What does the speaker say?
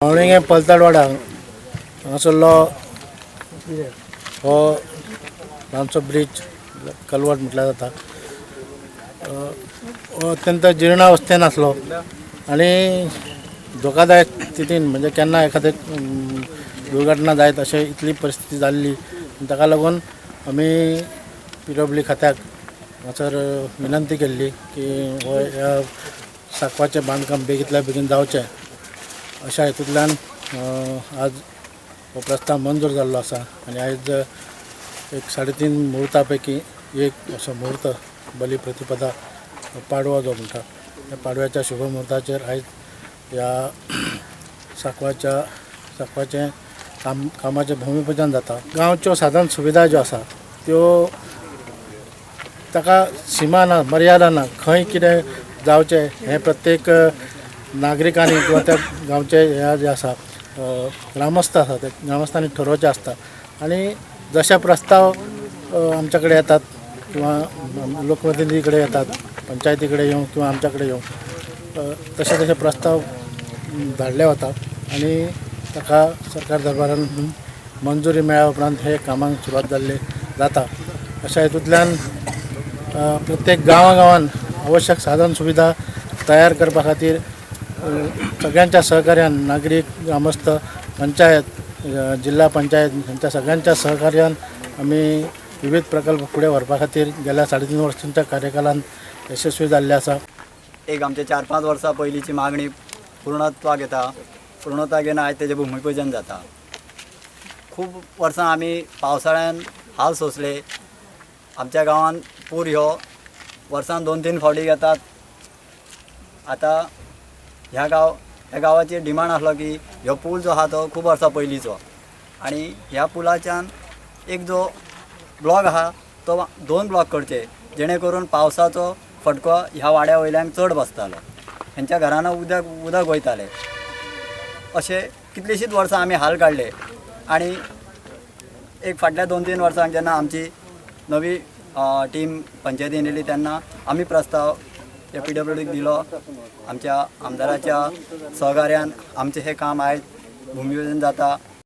मावळिंगें पलतडवाडा हांगासरलो हो ल्हानसो bridge culvert म्हटल्यार जाता, हो अत्यंत जीर्ण अवस्थेन आसलो आनी धोकादायक स्थितीन, म्हणजे केन्ना एखादें दुर्घटना जायत अशें इतली परिस्थिती जाल्ली. ताका लागून आमी पीडब्ल्यू खात्याक हांगासर विनंती केल्ली की हो ह्या सांकवाचें बांदकाम बेगींतल्या बेगीन जावचें. अशा हेतूंतल्यान आज हो प्रस्ताव मंजूर जाल्लो आसा आनी आयज एक 3.5 मुहूर्ता पैकी एक असो मुहूर्त बली प्रतिपदा पाडवो जो म्हणटा, त्या पाडव्याच्या शुभ मुहूर्ताचेर आयज ह्या सांकवाचें कामाचें भुमिपुजन जाता. गांवच्यो साधन सुविधा ज्यो आसा त्यो ताका सीमा ना, मर्यादा ना. खंय कितें जावचें हें प्रत्येक नागरिकांनी किंवा त्या गांवचे हे जे आसा ग्रामस्थ आसा ते ग्रामस्थांनी ठरोवचें आसता आनी जशे प्रस्ताव आमच्या कडेन येतात किंवा लोकप्रतिनिधी कडेन येतात, पंचायती कडेन येवं किंवा आमच्या कडेन येवं, तशे तशे प्रस्ताव धाडले वता आनी ताका सरकार दरबारान मंजुरी मेळ्ळ्या उपरांत हे कामांक सुरवात जाल्ली जाता. अशा हेतूंतल्यान प्रत्येक गांवागांवान आवश्यक साधन सुविधा तयार करपा खातीर सगळ्यांच्या सहकार्यान, नागरीक, ग्रामस्थ, पंचायत, जिल्हा पंचायत ह्यांच्या सगळ्यांच्या सहकार्यान आमी विविध प्रकल्प फुडें व्हरपा खातीर गेल्या 3.5 वर्सांच्या कार्यकालान यशस्वी जाल्ले आसा. एक आमचे 4-5 वर्सां पयलींची मागणी पूर्णत्वाक येता, पूर्णत्वाक येवन आयज तेजें भुमिपूजन जाता. खूब वर्सां आमी पावसाळ्यान हाल सोंसले. आमच्या गांवांत पूर ह्यो वर्सान 2-3 फावटी येतात. आतां ह्या गांवाची डिमांड आसलो की ह्यो पूल जो आहा तो खूब वर्सां पयलींचो आनी ह्या पुलाच्यान एक जो ब्लॉक आहा तो 2 ब्लॉक करचे, जेणे करून पावसाचो फटको ह्या वाड्या वयल्यांक चड बसतालो, हेंच्या घरान उदक वयतालें. अशें कितलींशींच वर्सां आमी हाल काडले आनी एक फाटल्या 2-3 वर्सांक जेन्ना आमची नवी टीम पंचायतीन येयली तेन्ना आमी प्रस्ताव ह्या पीडब्ल्यूडीक दिलो. आमच्या आमदाराच्या सहकार्यान आमचें हें काम आयज भुमिपूजन जाता.